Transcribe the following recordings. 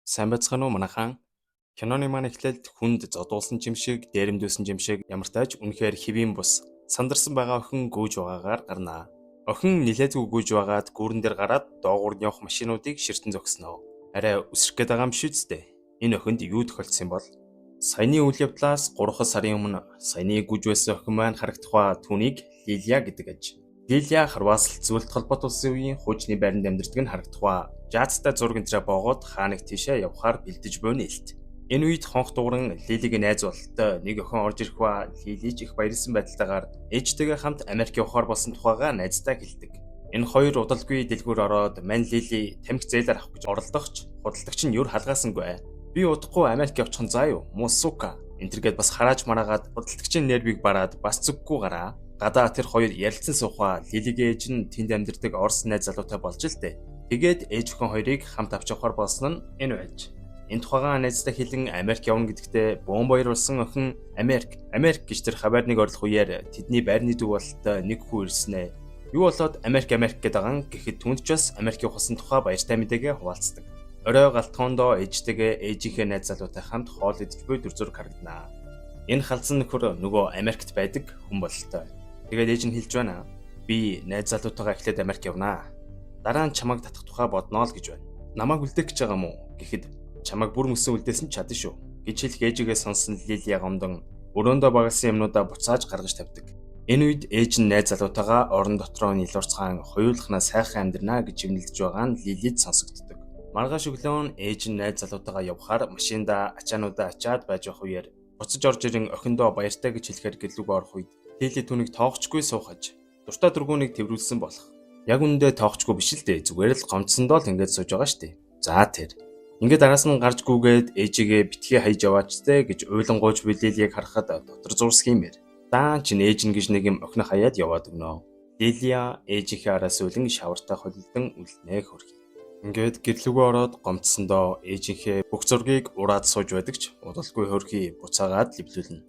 Сайн байцгаана уу, манайхан? Киноны маань эхлэлд хүнд зодуулсан юм шиг, дээрэмдүүлсэн юм шиг ямартай ч үнэхээр хэвийн бус сандарсан байгаа охин гүйж байгаагаар гарнаа. Охин нилээдгүй гүйж байгаад гүүрэн дээр гараад доогуур нь явах машинуудыг ширтэн зогсноо. Арай үсрэх гээд байгаа юм биш үсттэй. Энэ охинд юу тохиолдсон бол? Саяны үйл явдлаас 3 сарын өмнө саяны гүйж байсан охин маань харагдах ба түүнийг Лилия гэдэг аж. Лилия Хорватл зүйлт холбоот улсын үеийн хуучны байранд амьдардаг нь харагдах ба жаазтай зураг энтрээ боогоод хаа нэг тийшээ явхаар бэлдэж буй нээлт. Энэ үед хонх дууран Лилигийн найз бололтой нэг охин орж ирэх ба Лили ч их баярлсан байдалтайгаар ээжтэйгээ хамт Америк явахаар болсон тухайгаа найздаа хэлдэг. Энэ хоёр удалгүй дэлгүүр ороод мань Лили тамхи зээлээр авах гэж оролдох ч худалдагч нь юр халгаасангүй. Би удахгүй Америк явчих нь заа юу? Муу сука. Энтергээд бас харааж мараагаад худалдагчийн нервийг бараад бас зүггүй гараа. Гадаа тэр хоёр ярилцсан суухаа Лилигийн ээж нь тэнд амьдардаг Орос найз залуутай болж л дээ. Тэгээд ээж охин хоёрыг хамт авч явахаар болсон нь энэ байж. Энэ тухайгаа найздаа хэлэн Америк явна гэдэгтээ бөөн баяр болсон охин Америк, Америк гэж тэр хаваарныг орлох үеэр тэдний байрны дүү бололтой нэг хүү ирснэ. Юу болоод Америк Америк гэдэг байгаа гэхэд түнд ч бас Америк явах болсон тухай баяртай мэдээгээ хуваалцдаг. Орой галтгоондоо ээжтэйгээ ээжийнхээ найз залуутай хамт хоол идэж буй дүр зураг харагданаа. Энэ халзан нөхөр нөгөө Америкт байдаг хүн бололтой. Тэгээд ээж нь хэлж байна. Би найз залуутайгаа эхлээд Америк явнаа. Дараа нь чамайг татах тухай бодноо л гэж байна. Намайг үлдээх гэж байгаа юм уу гэхэд чамайг бүр мөсөн үлдээсэн ч чадна шүү гэж хэлэх ээжигээ сонсон Лилия гомдон өрөөндөө багассан юмнуудаа буцааж гаргаж тавьдаг. Энэ үед ээж нь найз залуутайгаа орон дотроо нэлурцгаан хоёулахнаа сайхан амьдрнаа гэж чимнэлдэж байгаа нь Лилид сонсогддог. Маргааш өглөө нь ээж нь найз залуутайгаа явхаар машиндаа ачаануудаа ачаад байж явах үеэр буцаж орж ирэн охиндоо баяртай гэж хэлэхээр гэрлүүг орох үед Лили түүнийг тоогчгүй суухаж дуртай дургууныг тэрвүүлсэн болох. Яг үнэндээ тоогчгүй биш л дээ, зүгээр л гомдсондоо л ингэж сууж байгаа штэ. За тэр. Ингээд араас нь гарч гүгээд ээжигээ битгий хайж яваач тэ гэж уйлангууж буй Лилийг харахад дотор зурсх юм бэр. Даан чинь ээж нь гэж нэг юм охин хаяад яваад өгнө. Лилия ээжийнхээ араас уйлан шавартай холилдон үлднэ хөрхий. Ингээд гэрлүүгөө ороод гомдсондоо ээжийнхээ бүх зургийг ураад сууж байдаг ч удалгүй хөрхий буцаагаад левлүүлнэ.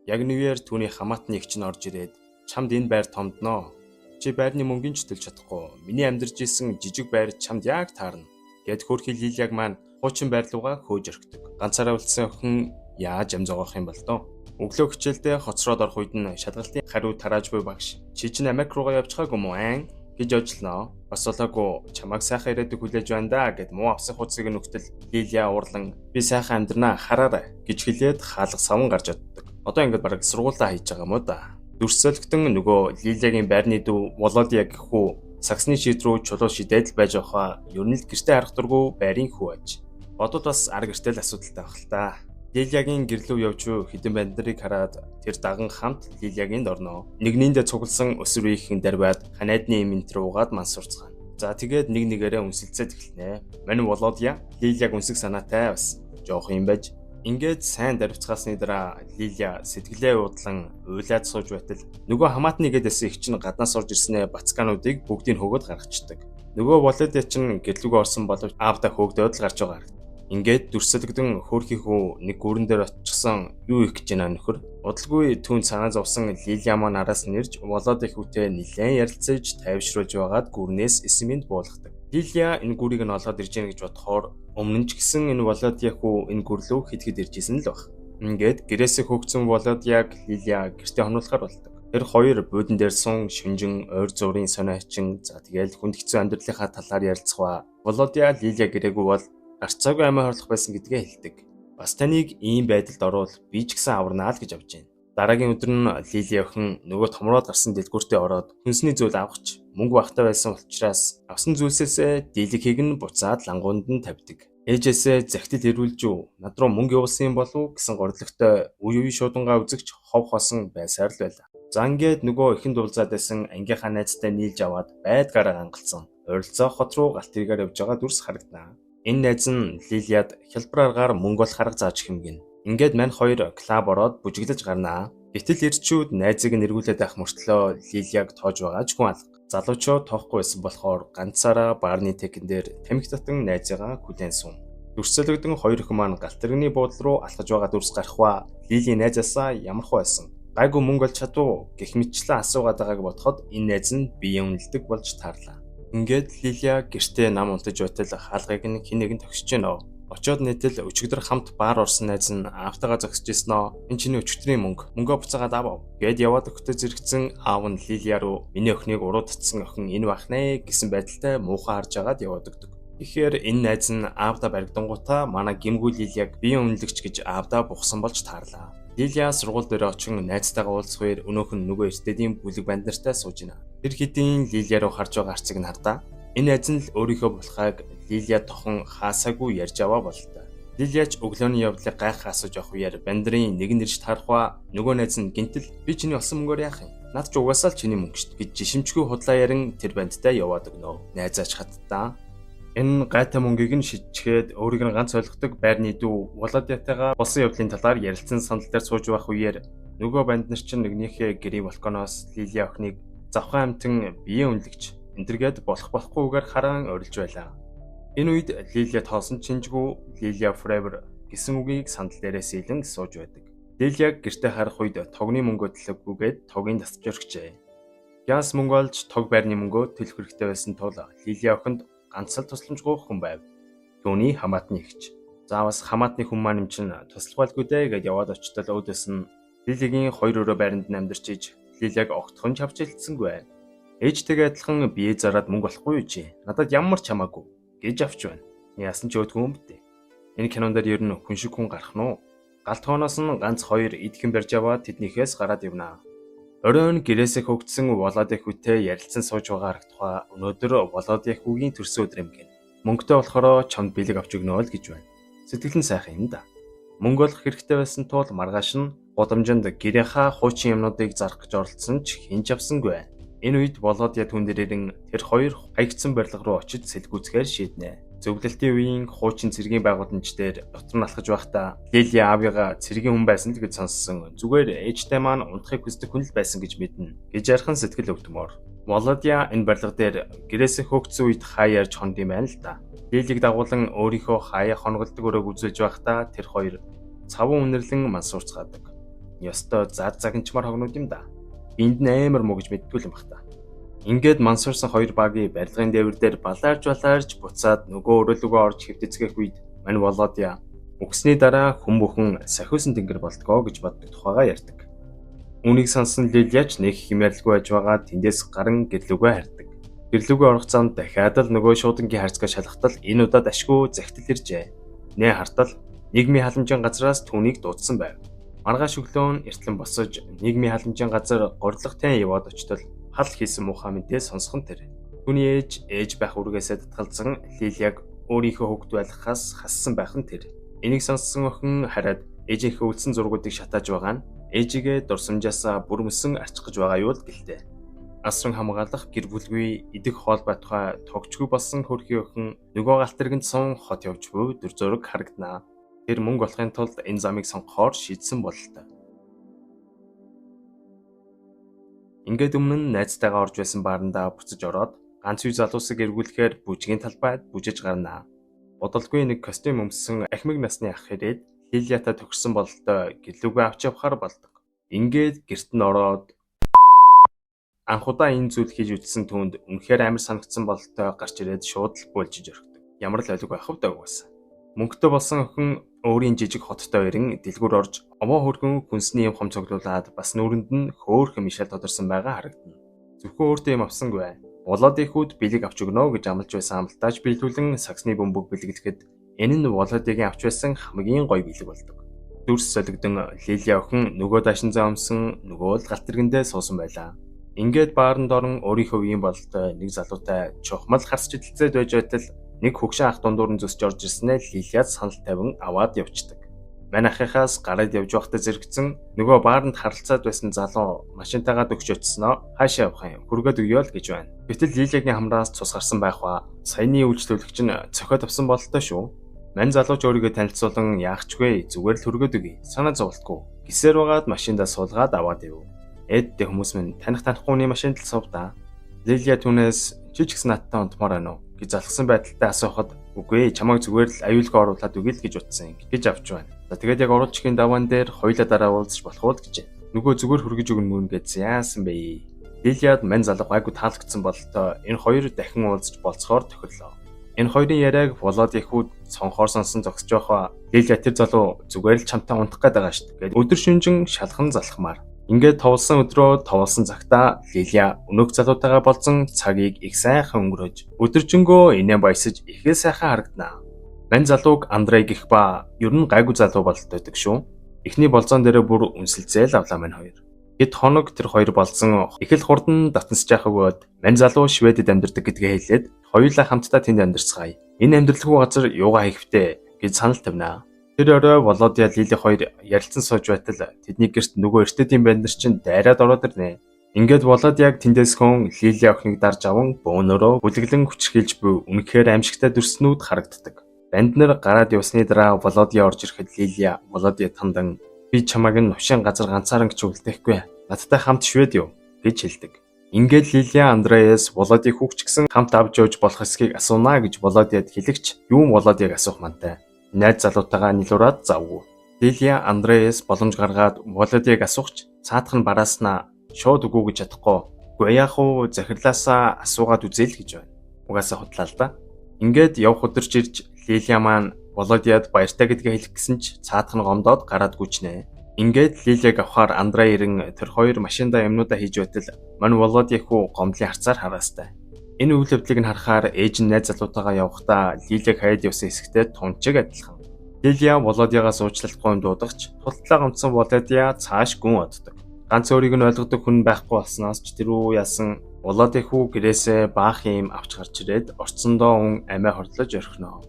Яг нүгээр түүний хамаатны эгч нь орж ирээд чамд энэ байр томдноо. Чи байрны мөнгөний ч төлж чадахгүй. Миний амьдарч исэн жижиг байр чамд яг таарна. Гэт хөрхий Лилияг маань хуучин байр руугаа хөөж орхидог. Ганцаараа үлдсэн охин яаж ам зогоох юм бол доо. Өглөө хичээлдээ хоцроод орох үед нь шалгалтын хариу тарааж буй багш чи чинь Америк руугаа явчихаагүй юм уу ан гэж ажилланаа. Бас болоогүй чамайг сайхан ирээдүйг хүлээж байна да гэд муу авсан хуудсыг нүгтэл Лилия уурлан би сайхан амьдрнаа хараарай гэж хэлээд хаалга саван гарч оддог. Одоо ингээд бараг сургуулаа хийж байгаа юм уу да. Дүрсэлгтэн нөгөө Лилиягийн байрны дүү Володя гэх хүү саксны шид рүү чулуу шидээд л байж байхаа ер нь л гэртээ харах дургүй байрын хүү аж. Бодвол бас ар гэртэл асуудалтай байх л та. Лилиягийн гэрлүү явж буй хэдэн бандрыг хараад тэр даган хамт Лилиягийн орно. Нэгнийндээ цугласан өсвөр үеийнхэн дарваад ханаадны юм энэ руугаад мансуурцгаана. За тэгээд нэг нэгээрээ үнсэлцээд эхэлнэ. Мань Володя Лилияг үнсэх санаатай бас жоох юм байж. Ингээд сайн дарвцгаасны дараа Лилия сэтгэлээ уудлан уйлаад сууж байтал нөгөө хамаатны гэдээсэн их чинь гаднаас орж ирснээ бацкануудыг бүгдийг хөөгд гаргацдаг. Нөгөө Володя чинь гэрлүүгөө орсон боловч аавдаа хөөгдөөд л гарч байгаа харагд. Ингээд дүрсэлгдэн хөөрхий хүү нэг гүрэн дээр очсон юу их гэж байна нөхөр. Удалгүй түүнд санаа зовсон Лилия маань араас нь ирж Володя хүүтэй нилээн ярилцаж тайвшруулж байгаад гүрнээс эсмэнд буулгадаг. Лилия энэ гүрийг нь олоод ирж гэнэ гэж бодохоор өмнө нь ч гэсэн энэ Володя хүү энэ гүр лүү хэд хэд ирж исэн л баг. Ингээд гэрээсээ хөөгцөн Володяг Лилия гэртээ хонуулахар болдог. Тэр хоёр буудан дээр сун шүнжин ойр зуурын сонио хачин за тэгэл хүнд хэцүү амьдралынхаа талаар ярилцах ба. Володя Лилия гэрээгүй бол гарцаагүй амиа хорлох байсан гэдгээ хэлдэг. Бас таныг ийм байдалд оруул би ч гэсэн аварнаа л гэж авч байна. Дараагийн өдөр нь Лили охин нөгөө томроод гарсан дэлгүүртээ ороод хүнсний зүйл авахч мөнгө багтаа байсан учраас авсан зүйлсээсээ дийлэнхийг нь буцаад лангуунд нь тавьдаг. Ээжээсээ захидал ирүүлж үү над руу мөнгө явуулсан юм болов уу гэсэн горилготой үе үе шуудангаа үзэгч хов хосон байсаар л байлаа. За ингээд нөгөө ихэнд уулзаад байсан ангийнхаа найзтай нийлж аваад байдгаараа гангалцсан. Ойролцоо хот руу галт тэргээр явж байгаа дүрс харагданаа. Энэ найз нь Лилияд хялбар аргаар мөнгө олох арга зааж хэмгэнэ. Ингээд мань хоёр клуб ороод бүжиглэж гарнаа. Гэтэл ирчүүд найзыг нь эргүүлээд авах мөртлөө Лилияг тоож байгаа ч хүн алга. Залуучуу тоохгүй байсан болохоор ганцаараа баарны текен дээр тамхи татан найзыгаа хүлээн сун. Дүрсэлгдэн хоёр охин маань галт тэрэгний буудлын руу алхаж байгаа дүрс гарах ба Лилийн найзаасаа ямархуу байсан. Гайгүй мөнгө олж чадвуу гэх мэтчлэн асуугаад байгааг бодоход энэ найз нь биеэ үнэлдэг болж таарлаа. Ингээд Лилия гэртээ нам унтаж байтал хаалгыг нь хэн нэгэн тогшиж гэнэ. Очоод нийтэл өчигдөр хамт баар орсон найз нь аавтайгаа зогсож ирсэн. Энэ чиний өчигдрийн мөнгө. Мөнгөө буцаагаад аав. Гээд яваад өгөхдөө зэрэгцэн аав нь Лилия руу миний охиныг уруу татсан охин энэ байх нэ гэсэн байдалтай муухай харж агаад яваад өгдөг. Тэгэхээр энэ найз нь аавдаа баригдангуудаа манай гимгүү Лилияг биеийн үнэлэгч гэж аавдаа бухсан болж таарлаа. Лилия сургууль дээр очин найзтайгаа уулзах үеэр өнөөх нь нөгөө эртээдийн бүлэг банд нартай сууж байна. Тэр хэдийн Лилия руу харж байгаа арцыг нь хардаа. Энэ найз нь л өөрийнхөө булхайг Лилия тохон хаасаагүй ярьж аваа бололтой. Лилия ч өглөөний явдлыг гайхах асууж явах үеэр бандрын нэг нь ирж таарах ба нөгөө найз нь гинтэл би чиний олсон мөнгөөр яах юм? Над ч угаасаа л чиний мөнгө шүү гэж жишимчгүй худлаа ярин тэр бандтай яваад өгнө. Найзаач хаттаа. Энэ гайтай мөнгийг нь шидчихэд өөрийг нь ганц ойлгодог байрны дүү Володятайгаа болсон явдлын талаар ярилцсан сандал дээр сууж байх үеэр нөгөө банд нар чинь нэгнийхээ гэрийн балконоос Лилия охиныг завхан амтан биеийн үнэлэгч энтергээд болох болохгүйгээр харан орилж байлаа. Энэ үед Лилия тоосон чинжгүй Лилия forever гэсэн үгийг сандал дээрээс илэн сууж байдаг. Лилияг гэртээ харах үед тогны мөнгөө төлөөгүйгээд тогийн тасч өргөжээ. Гяс мөнгө олж тог байрны мөнгөө төлөх хэрэгтэй байсан тул Лилия охинд ганц л тусламжгүй хүн байв. Түүний хамаатны эгч. Заавас хамаатны хүн маань юм чинь туслах байлгүй дээ гэж яваад очтол өөдөөс нь Лилигийн хоёр өрөө байранд нь амьдарч иж Лилияг огтхон ч авч хэлцсэнгүй. Ээжтэйгээ адилхан бие зараад мөнгө олохгүй юу чи? Надад ямар ч хамаагүй гэж авч байна. Яасан ч өөдгөө юм бтэ. Энэ кинон дээр ер нь хүн шиг хүн гарах нь уу? Галт хооноос нь ганц хоёр идхэн барьж аваад тэднийхээс гараад явна. Оройн гэрээсээ хөгдсөн Володя хүүтэй ярилцсан сууж байгаа харагдах. Өнөөдөр Володя хүүгийн төрсөн өдөр юм гин. Мөнгөтэй болохоор чамд бэлэг авч өгнө л гэж байна. Сэтгэл нь сайхан юм да. Мөнгө олох хэрэгтэй байсан тул маргааш нь гудамжинд гэрийнхаа хуучин юмнуудыг зарах гэж оролдсон ч хэн ч авсангүй. Энэ үед Володя түн дээр ирэн тэр хоёр хаягдсан барилга руу очиж сэлгүүцгээр шийднэ. Зөвлөлтийн үеийн хуучин цэргийн байгууламж дээр дотор нь алхаж байхдаа Лилия аавыгаа цэргийн хүн байсан л гэж сонссон. Зүгээр ээжтэй маань унтахыг хүсдэг хүн л байсан гэж мэднэ гэж ярхан сэтгэл өвдмөр. Володя энэ барилга дээр гэрээсээ хөөгдсөн үед хаа ярьж хонд юм байна л да. Лилийг дагуулan өөрийнхөө хаяа хонголдог өрөөг үзүүлж байхдаа тэр хоёр цаван үнэрлэн мансуурцгаадаг. Ёстой зад загинчмаар хогнууд юм да. Энд нь амар муу гэж мэддгүй юм бах та. Ингээд мансуурсан хоёр багийн барилгын дээвэр дээр балаарж балаарж буцаад нөгөө өрөөлөгөө орж хэвтэцгэх үед мань Володя үгсний дараа хүн бүхэн сахиусан тэнгэр болдгоо гэж боддог тухайгаа ярьдаг. Үүнийг сонсон Лилияч нэг юм ярьлгүй байж байгаа тэндээс гарan гэрлүүгээ хардаг. Гэрлүүгээ орох замд дахиад л нөгөө шуудангийн харьцгаа шалгатал энэ удаад ашгүй захидал иржээ. Нэ хартал нийгмийн халамжийн газраас түүнийг дуудсан байв. Маргааш өглөө нь эртлэн босож нийгмийн халамжийн газар горилготой яваад очтол хал хийсэн муухай мэдээ сонсох нь тэр. Түүний ээж ээж байх үүргээсээ татгалзан Лилияг өөрийнхөө хүүхэд байлгахаас хассан байх нь тэр. Энийг сонссон охин хараад ээжийнхээ үлдсэн зургуудыг шатааж байгаа нь ээжигээ дурсамжаасаа бүрмөсөн арчих гэж байгаа юу л гэлтэй. Асран хамгаалах гэр бүлгүй идэх хоол байтугай тогчгүй болсон хөрхий охин нөгөө галт тэргэнд сун хот явж буй дүр зураг харагданаа. Тэр мөнгө олохын тулд энэ замыг сонгохоор шийдсэн бололтой. Ингээд өмнө нь найзтайгаа орж байсан баарандаа буцаж ороод ганц үе залуусыг эргүүлэхээр бүжгийн талбайд бүжиж гарна. Удалгүй нэг костюм өмссөн ахмаг насны ах ирээд Лилиятай тохирсон бололтой гэрлүүгээ авч явахаар болдог. Ингээд гэрт нь ороод анх удаа энэ зүйл хийж үзсэн түүнд үнэхээр амар санагдсан бололтой гарч ирээд шууд л бөөлжиж орхидог. Ямар л ойлог байх вэ угаасаа. Мөнгөтэй болсон охин өөрийн жижиг хоттой ирэн дэлгүүр орж овоо хөргөн хүнсний юм хом цуглуулад бас нүрэнд нь хөөхөн мишэл тодорсон байгаа харагдана. Зөвхөн өөртөө юм авсангүй. Володын хүүд бэлэг авч өгнө гэж амлаж байсан амлалтаач биелүүлэн саксны бөмбөг бэлэглэхэд энэ нь Володигийн авч байсан хамгийн гоё бэлэг болдог. Дүрс солигдон Лилия охин нөгөө дашин заа өмсөн нөгөө л галт тэргэндээ суусан байлаа. Ингээд бааранд орон өөрийнхөө үеийн бололтой нэг залуутай чухмал харсч идэлцээд байж байтал нэг хөгшин ах дундуур нь зөсч орж ирснээр Лилияд санал тавин аваад явцдаг. Мань ахынхаас гараад явж байхдаа зэрэгцэн нөгөө бааранд харалцаад байсан залуу машинтайгаа дөгч очсноо хаашаа явах юм хүргээд өгье л гэж байна. Гэтэл Лилиягийн хамраас цус гарсан байх ба саяны үйлчлүүлэгч нь цохиод авсан бололтой шүү. Мань залууч өөрийгөө танилцуулан яах ч вэ зүгээр л хүргээд өгье. Санаа зовлтгүй. Гисээр байгаад машиндаа суулгаад аваад ив. Эд хүмүүс минь таних танихгүй машинд л суув да. Лилия түүнээс чи ч гэсэн надтай унтмаар байна уу гэж залхсан байдалтай асуухад үгүй ээ чамайг зүгээр л аюулгүй оруулаад өгье л гэж утсан гэж авч байна. За тэгээд яг оруулчихын даваан дээр хоёулаа дараа уулзах болох уу л гэж. Нөгөө зүгээр хүргэж өгнө мөн гэж яасан бэ? Лилияд мань залуу гайгүй таалагдсан бололтой энэ хоёр дахин уулзах болцохоор тохирлоо. Энэ хоёрын яриаг Володя хүү цонхоор сонсон зогсож байхаа Лилия тэр залуу зүгээр л чамтай унтах гээд байгаа шүү дээ. Өдөр шөнөжин шалхан залхмаар. Ингээд товлсон өдрөө товлсон цагтаа Лилия өнөөх залуутайгаа болзон цагийг их сайхан өнгөрөөж өдөржингөө инээн баясаж их л сайхан харагдана. Мань залууг Андрей гэх ба ер нь гайгүй залуу бололтой байдаг шүү. Эхний болзоон дээрээ бүр үнсэлзээл авлаа мань хоёр. Хэд хоног тэр хоёр болзон их л хурдан татансаж явах өгөөд мань залуу Шведэд амьдардаг гэдгээ хэлээд хоёулаа хамтдаа тэнд амьдарцгаая. Энэ амьдралгүй газар юугаа хийхвтэй гэж санал тавина. Тэр орой Володя Лили хоёр ярилцсан сууж байтал тэдний гэрт нөгөө эртээдийн банд нар чинь дайраад ороод ирнэ. Ингээд Володяг тэндээс хүн Лили охиныг дарж аван бөөнөрөө бүлэглэн хүчрхийлж буй үнэхээр аимшигтай дүрснүүд харагддаг. Банд нар гараад явсны дараа Володя орж ирэхэд Лилия Володя тандан би чамайг нь новшин газар ганцааран гэж үлдээхгүй. Надтай хамт Швед юу гэж хэлдэг. Ингээд Лилия Андреас Володийг хүүхч гэсэн хамт авч явж болох эсхийг асуунаа гэж Володяд хэлэгч юун Володяг асуух мантай. Найз залуутайгаа нилуураад завгүй. Лилия Андреас боломж гаргаад Володяг асуугч цаадах нь барааснаа шууд үгүй гэж чадахгүй. Үгүй яах вэ, захирлаасаа асуугаад үзээл гэж байна. Угаасаа худлаа л да. Ингээд явх өдөрч ирж Лилия маань Володяд баяртай гэдгээ хэлэх гэсэн ч цаадах нь гомдоод гараад гүжнэ. Ингээд Лилияг авахаар Андрей ирэн тэр хоёр машиндаа юмнуудаа хийж байтал мань Володя хүү гомдлын харцаар хараастай. Энэ үйл явдлыг нь харахаар ээж нь найз залуутайгаа явахдаа Лилияг хаяад явсан хэсэгтээ тунчиг адилхан. Лилия Володягаас уучлалтгүй юм дуудагч тултлаа гомдсон Володя цааш гүн оддог. Ганц өөрийг нь ойлгодог хүн байхгүй болсноос ч тэр үү яасан Володя хүү гэрээсээ баах юм авч гарч ирээд орцондоо үн амиа хорлож орхино.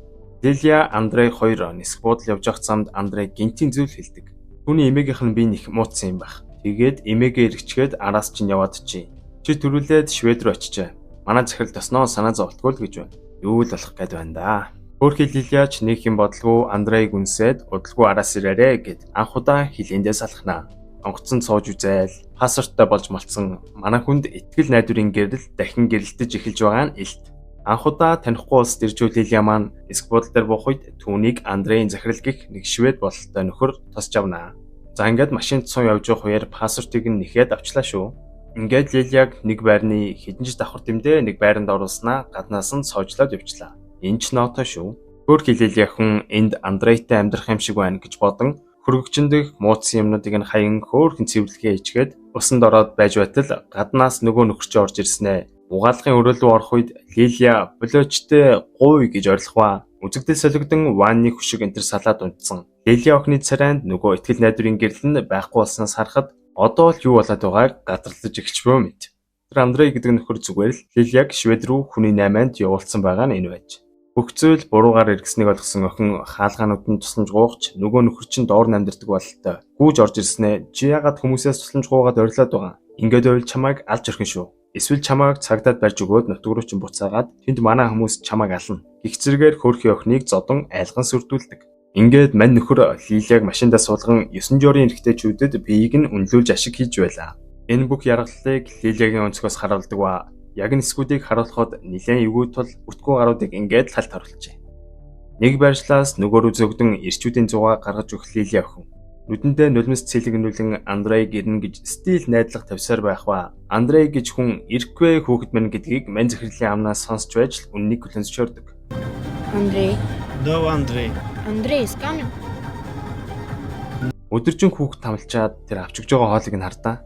Лилия Андрей хоёр нисэх буудал явж явах замд Андрей гинтийн зүйл хэлдэг. Түүний эмээгийнх нь би нэх муудсан юм байх. Тэгээд эмээгээ эргэчгээд араас чинь яваад чи. Чи төрүүлээд Швед рүү очижээ. Манай захирал тосноо санаа зовлтгүй л гэж байна. Юу л болох гээд байна да. Хөөрхий Лилияч нэг юм бодлого Андрейг үнсээд удалгүй араас ирээрээ гэд анх удаа хилээндээ салхнаа. Онгоцонд сууж үзээл паспорттой болж малцсан манай хүнд итгэл найдварын гэрэл дахин гэрэлтэж эхэлж байгаа нь илт. Анх удаа танихгүй улсад ирж буй Лилия маань нисэх буудал дээр буух үед түүнийг Андрейн захирал гэх нэг швед бололтой нөхөр тосч авна. За ингээд машинд сун явж явах үеэр паспортыг нь нэхэд авчлаа шүү. Ингээд Лилияг нэг байрны хэдэн ч давхар дэмдээ нэг байранд оруулснаа гаднаас нь соожлоод явчлаа. Энэ ч ноото шүү. Хөөрхий Лилия хүн энд Андрейтай амьдрах юм шиг байна гэж бодон хөргөгчөндөх муудсан юмнуудыг нь хаян хөөрхөн цэвэрлэгээ хийчгээд усанд ороод байж байтал гаднаас нөгөө нөхөр чинь орж ирснэ. Угаалгын өрөө рүү орох үед Лилия болоочтой гуй гэж орилох ба үзэгдэл солигдон ванны хөшиг энтер салаад унтсан. Лилия охины царайнд нөгөө итгэл найдварын гэрэл нь байхгүй болсноос харахад одоо л юу болоод байгааг гадарлаж эхэлж буй мэт. Тэр Андрей гэдэг нөхөр зүгээр л Лилияг Швед рүү хүний наймаанд явуулсан байгаа нь энэ байж. Бүх зүйл буруугаар эргэснийг ойлгосон охин хаалгаанууд нь тусламж гуйгч нөгөө нөхөр чинь доор нь амьдардаг бололтой. Гүүж орж ирснээ чи яагаад хүмүүсээс тусламж гуйгаад орилоод байгаа? Ингээд байвал чамайг алж орхино шүү. Эсвэл чамайг цагдаад барьж өгөөд нутаг руу чинь буцаагаад тэнд манай хүмүүс чамайг ална. Гэх зэргээр хөөрхий охиныг зодон айлган сүрдүүлдэг. Ингээд мань нөхөр Лилияг машиндаа суулган 9 жорын эрэгтэйчүүдэд биеийг нь үнэлүүлж ашиг хийж байлаа. Энэ бүх яргаллыг Лилиягийн өнцгөөс харуулдаг ба яг нь эсгүүдийг харуулхад нэлээн эвгүй тул бүтгүү гаруудыг ингээд л халт оруулжээ. Нэг байршлаас нөгөө рүү зөгдөн ирчүүдийн зугаа гаргаж өгөх Лилия охин. Нүдэндээ нулимс цэлэгнүүлэн Андрейг ирнэ гэж стил найдлага тавьсаар байх ба. Андрей гэж хүн ирэхгүй хүүхэд мэн гэдгийг мань захирлын амнаас сонсч байж л үннийг хүлэнсчөрдөг. Андрей. No, Andrei. Андрей is coming. Өдөржин хүүхэд тамлчаад тэр авч өгж байгаа хоолыг нь хардаа.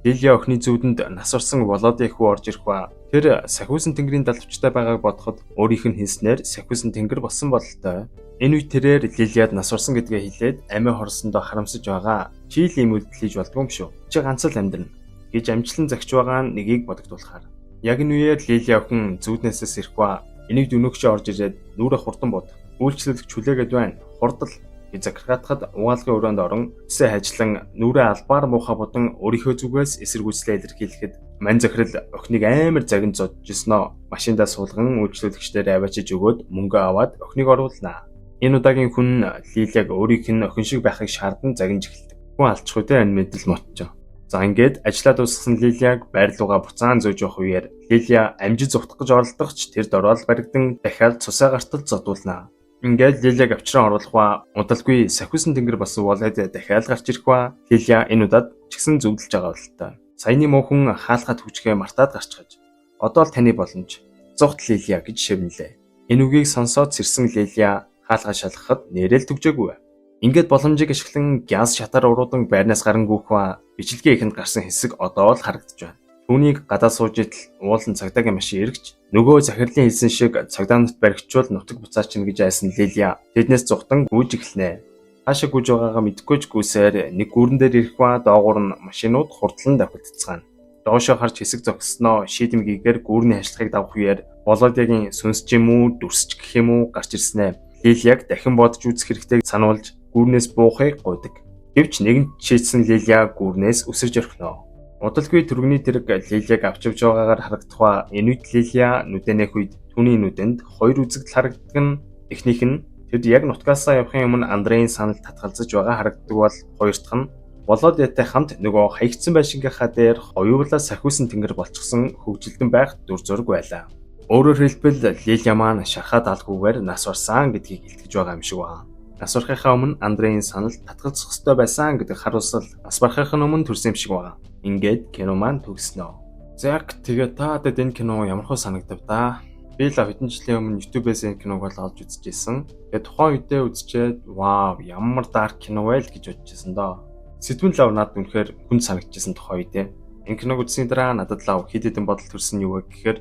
Лилия охины зүүдэнд нас барсан Володя хүү орж ирэх ба. Тэр сахиусан тэнгэрийн далавчтай байгааг бодоход өөрийнх нь хэлснээр сахиусан тэнгэр болсон бололтой. Энэ үе тэрээр Лилияд нас барсан гэдгээ хэлээд амиа хорсондоо харамсаж байгаа. Чи л ийм үйлдэл хийж болдгүй юм шүү. Чи ганц л амьдрна гэж амжилан загч байгаа нь нэгийг бодогдуулахаар. Яг энэ үеэр Лилия охин зүүднээсээ ирэх ба энийг дөнөөгчөө орж ирээд нүрэ хурдан бод. Үйлчлүүлэгч хүлээгээд байна. Хурдал гэж захиргаатахад угаалгын өрөөнд орон үсээ хайжлан нүрээ албаар муухай будан өөрийнхөө зүгээс эсэргүүцлээ илэрхийлэхэд мань захирал охиныг амар загин зодчихсноо машиндаа суулган үйлчлүүлэгчдээр аваачиж өгөөд мөнгө аваад охиныг оруулнаа. Энэ удаагийн хүн Лилияг өөрийнх нь охин шиг байхыг шаардан загинж эхэлдэг. Хүн алчих үедээ энэ мэдэл мотчоо. За ингээд ажлаа дуусгасан Лилияг байр руугаа буцаан зөөж явах үеэр Лилия амжиж зугтах гэж оролдох ч тэр дороод баригдан дахиад цусаа гартал зодуулнаа. Ингээд Лилияг авчран оруулах ба удалгүй сахиусан тэнгэр болсон Володя дахиад гарч ирэх ба Лилия энэ удаад ч гэсэн зөвдөлж байгаа бололтой. Саяны муу хүн хаалхад хүчгээ мартаад гарчхаж одоо л таны боломж. Зугт Лилия гэж шивнэлээ. Энэ үгийг сонсоод сэрсэн Лилия хаалгаа шалгахад нээрээ л түгжээгүй. Ингээд боломжийг ашиглан гяс шатаар уруудан байрнаас гаран гүйх ба бичлэгийн эхэнд гарсан хэсэг одоо л харагдаж байна. Түүнийг гадаа сууж идэл уулан цагдаагийн машин эргэж нөгөө захирлын хэлсэн шиг цагдаа нарт баригчвал нутаг буцаачихна гэж айсан Лилия тэднээс зугтан гүйж эхэлнэ. Хаашаа гүйж байгаагаа мэдэхгүй ч гүйсээр нэг гүүрэн дээр ирэх ба доогуур нь машинууд хурдлан давхилдцгаана. Доошоо харж хэсэг зогссноо шийдэмгийгээр гүүрний хашлагыг давах үеэр Володягийн сүнс ч юм уу дүрс ч гэх юм уу гарч ирснэ. Лилияг дахин бодож үзэх хэрэгтэйг сануулж гүүрнээс буухыг гуйдаг. Гэвч нэгэнт шийдсэн Лилия гүүрнээс үсэрч орхино. Удалгүй түргэний тэрэг Лилияг авч явж байгаагаар харагдах ба энэ үед Лилия нүдээ нээх үед түүний нүдэнд хоёр үзэгдэл харагддаг нь эхнийх нь тэд яг нутгаасаа явахын өмнө Андрейн санал татгалзаж байгаа харагддаг бол хоёр дахь нь Володятай хамт нөгөө хаягдсан байшингийнхаа дээр хоёулаа сахиусан тэнгэр болчихсон хөгжилдөн байх дүр зураг байлаа. Өөрөөр хэлбэл Лилия маань шархаа даалгүйгээр нас барсан гэдгийг илтгэж байгаа юм шиг байна. Нас барахынхаа өмнө Андрейн санал татгалзах ёстой байсан гэдэг харуулсал нас барахын өмнө төрсөн юм шиг байна. Ингээд кино маань төгснө. За яг тэгээ та дэд энэ кино ямар хөө санагдав да? Би л хэдэн жилийн өмнө YouTube-ээс энэ киног бол олж үзчихсэн. Тэгээ тухайн үедээ үзчихэд вау, ямар dark кино вэ л гэж бодчихсон доо. Сэдвэн лав надад үнэхээр хүнд санагдчихсан тухайн үедээ. Энэ киног үзсний дараа надад лав хэд хэдэн бодол төрсөн юу вэ гэхээр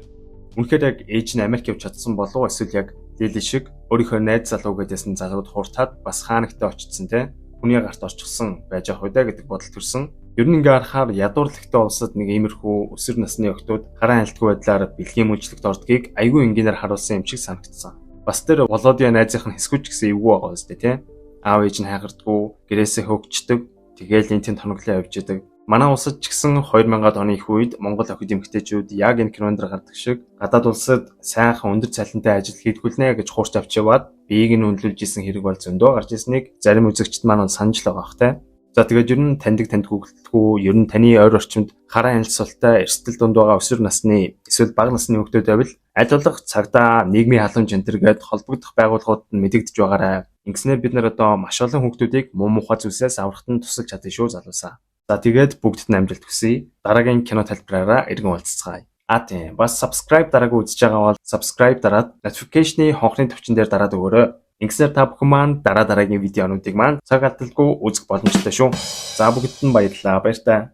үнэхээр яг ээж нь Америк явж чадсан болов уу, эсвэл яг Лили шиг өөрийнхөө найз залуу гэдээсэн залууд хууртаад бас хаанагтай очсон те хүний гарт орчихсон байж явах үү гэдэг бодол төрсөн. Ер нь ингээ харахаар ядуурлагтай улсад нэг иймэрхүү өсвөр насны охидууд харан айлтгүй байдлаар бэлгийн үйлчлэгт ордгийг айгүй энгийнээр харуулсан юм шиг санагдсан. Бас тэр Володя найзынх нь хэсгүүч гэсэн эвгүй байгаа үстэй те. Аав ээж нь хайгардггүй, гэрээсээ хөөгчдөг. Тэгээл энэ тэнд хоноглоо явж идэг. Манай улсад ч гэсэн 2000-ад оны их үед Монгол охид эмэгтэйчүүд яг энэ кинонд гардаг шиг гадаад улсад сайхан өндөр цалинтай ажил хийдгүүлнэ гэж хуурч авч яваад биеийг нь үнэлүүлж исэн хэрэг бол зөндөө гарч ирснийг зарим үзэгчд маань санаж л байгаа бах те. За тэгээд ер нь таньдаг таньдаггүй, ер нь таны ойр орчимд хараа янзсалтай эрсдэл дунд байгаа өсвөр насны эсвэл бага насны хүүхдүүд байвал аль болох цагдаа, нийгмийн халамж энэ төр гээд холбогдох байгууллагуудад нь мэдэгдэж байгаарай. Ингэснээр бид нар одоо маш олон хүүхдүүдийг муу мухай зүйлсээс аврахад нь тусалж чадна шүү, залуусаа. За тэгээд бүгдэд нь амжилт хүсье. Дараагийн кино тайлбараараа эргэн уулзацгаая. А тийм, бас subscribe дараагүй үзэж байгаа бол subscribe дараад notification-ы хонхны товчон дээр дараад өгөөрэй. Ингэснээр та бүхэн маань дараа дараагийн видеонуудыг маань цаг алдалгүй үзэх боломжтой шүү. За, бүгдэд нь баярлалаа. Баяртай.